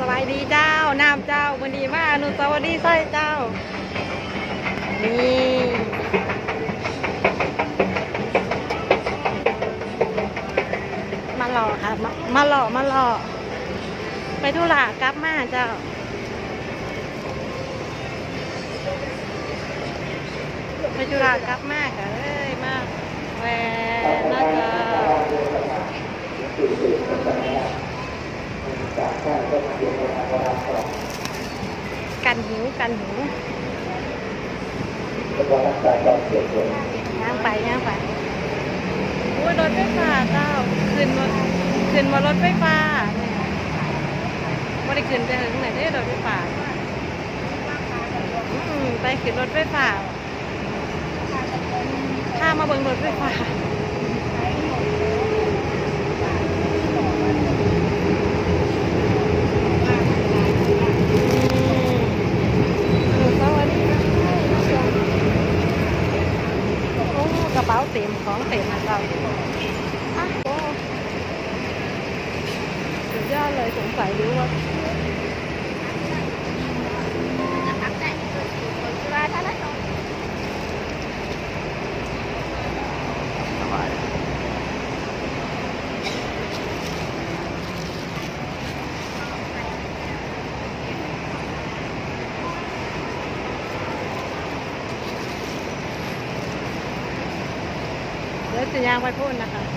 ສະບາຍດີເຈົ້າ ນ້ຳເຈົ້າ ມື້ນີ້ມາອະນຸສາວະລີໄຊເຈົ້າ ນີ້ ມາເລາະ ມາເລາະ ມາເລາະ ໄປທຸລະກັບມາເຈົ້າ ໄປທຸລະກັບມາ ກະເລີຍມາແວ່ນະເຈົ້າ. ກັນຫິວ ກັນຫິວ ຍ່າງໄປ ຍ່າງໄປ ໂອ້ຍ ລົດໄຟຟ້າເຈົ້າ ຂຶ້ນ ຂຶ້ນມາລົດໄຟຟ້າ ບໍ່ໄດ້ຂຶ້ນແຕ່ເຫິງແລ້ວເດ້ລົດໄຟຟ້າ ອືມ ໄປຂຶ້ນລົດໄຟຟ້າ ພາມາເບິ່ງລົດໄຟຟ້າ ໂອ້ ກະເປົາເຕັມ ຂອງເຕັມ ໂອ້ ສຸດຍອດເລີຍ ສົງໄສຢູ່ວ່າ ດຽວຊິຍ່າງໄປພຸ້ນນະຄະ.